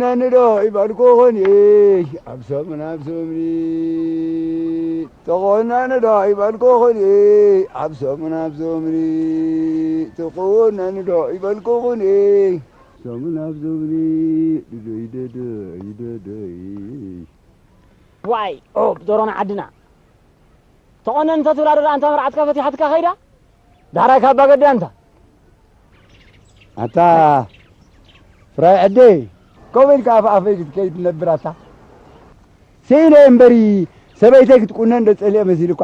ተቆነኒ ዶ ይበልኩ ኾን ኣብ ሰሙን ኣብ ሰሙን ተቆነኒ ዶ ይበልኩ ኾን ኣብ ሰሙን ኣብ ሰሙን ተቆነኒ ዶ ይበልኩ ኾን ሰሙን ኣብ ሰሙን ድዶይ ደዶይ ደዶይ። ዋይ ኦብ ዶሮና ዓድና ተቆነን እንተትብላ ደኣ ኣንታ መርዓትካ ፈቲሓትካ ከይዳ። ዳሕራይ ካብ ኣባገዳ ኣንታ ኣታ ፍራይ ዕደይ ከምኡ ኢልካ ኣፍ ኣፈይ ክትከይድ ትነብር ኣታ። ስኢነ እምበሪ ሰበይተይ ክትቁነን ዶ ጸሊአ መሲልኳ።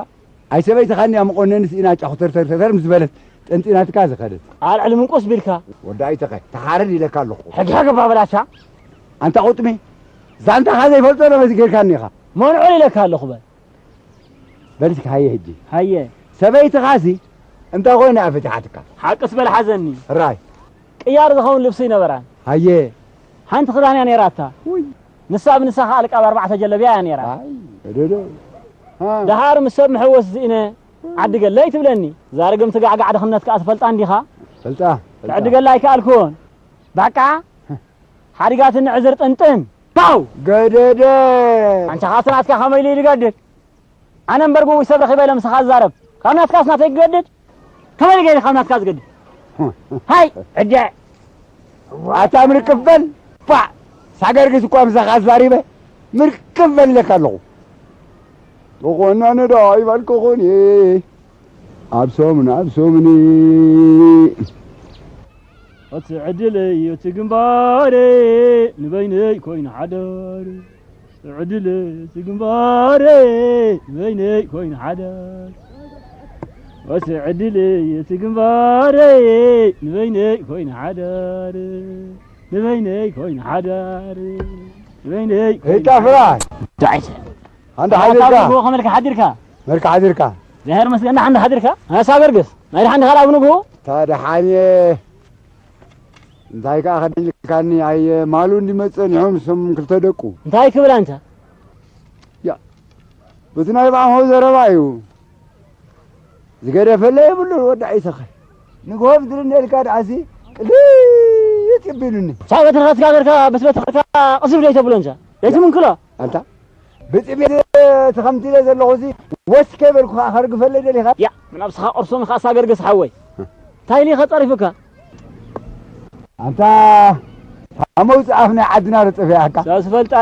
ኣይ ሰበይትኻ እንድያ መቆነኒ ስኢና ጫኹ ተርተርተርተር ምስ በለት ጠንጢናትካ ዝኸደት። ኣልዕሊ ምንቁስ ቢልካ። ወዲ ኣይተኸ ተሓረድ ኢለካ ኣለኹ። ሕግሕግ ኣባ በላቻ። ኣንታ ቁጥሚ ዛንታኻ ዘይፈልጦ ዶ መሲገርካኒ ኢኻ። መንዑል ኢለካ ኣለኹ በል። በል እስኪ ሃየ ሕጂ። ሃየ። ሰበይትኻሲ እንታይ ኮይና እያ ፈቲሓትካ? ሓቅስ በል ሓዘኒ። ራይ። ቅያር ዝኸውን ልብሲ ይነበራን። ሃየ። ሓንቲ ክዳን እያ ነይራታ። ውይ። ንሳ ብንሳ ከኣ ልቃብ ኣርባዕተ ጀለብያ እያ ነይራ። ኣይ፣ እደደ። ሃ። ደሃር ምስ ሰብ ምሕወስ ስኢነ ዓዲ ገለይ ትብለኒ። እዛ ርግምቲ ጋዕጋዕ ድኽነት ከኣ ትፈልጣ እንዲኻ? ፈልጣ፣ ፈልጣ። ትዕድገላ ኣይከኣልኩን። በቃ ሓዲጋትኒ ዕዝር ጥንጥን። ፓው! ገደደ! ኣንታ ኻስ ናትካ ከመይ ኢሉ ይገድድ? ኣነ እምበር ግጉይ ሰብ ረኺበ ኢለ ምሳኻ ዝዛረብ። ካብ ናትካስ ናተይ ክገድድ? ከመይ ገይረ ካብ ናትካ ዝገድድ? ሃይ! ዕደ! ኣታ ምርቅፍ በል! ፋዕ! ሳገርግስ እኳ ምሳኻ ዝዛሪበ ምርቅፍ በል ኢለካ ኣለኹ። ተኾነኒ ዶ ይበልኩኹን ኣብ ሰሙን ኣብ ሰሙን እቲ ዕድለይ እቲ ግንባረይ ንበይነይ ኮይኑ ሓዳር። እቲ ዕድለይ እቲ ግንባረይ ንበይነይ ኮይኑ ሓዳር። እቲ ዕድለይ እቲ ግንባረይ ንበይነይ ኮይኑ ሓዳር። ንበይነይ ኮይኑ ሓዳር። ንበይነይ ኮይኑ እታ ፍራን። ዳይተ። ሓንዳ ሓዲርካ። ኣታ ብንግሆ ከመልካ ሓዲርካ? መልካ ሓዲርካ። እግዚኣብሔር መስገን ሓንዳ ሓዲርካ? ኣሳ ገርግስ። ናይ ሓንዳ ካልኣ ብንግሆ? እታ ደሓን እየ። እንታይ ከኣ ከደልካኒ ኣየ ማሉ እንዲመጸ ጸኒሖም እሶም ክልተ ደቁ። እንታይ ክብል ኣንተ? ያ። በቲ ናይ ብዓሞ ዘረባ እዩ። ዝገደፈለ የብሉን ወዲ ዓይሰኸ። ንግሆ ብድርነ ኢልካ ደኣሲ ቅልጥ የቢሉኒ። ሳብ በትርኻ ትጋገርካ፣ በቲ በትርኻ ቅስብ ደይ ተብሎ እንተ። ደይ ትምንክሎ። ኣንታ ብጥሜት ተኸምቲለ ዘለኹ ሲ ወስ ከይበልኩ ኸዓ ከርግፈለይ ደሊኻ? ያ፣ ምናብ ስኻ ቅርሶም ኸዓ ሳገርግስ ሓወይ። እንታይ ኢሊ ኸጸሪፉካ? ኣንታ ካብ መውጽእ ኣፍ ናይ ዓድና ዶ ጠፊኣካ? ሰብ ዝፈልጣ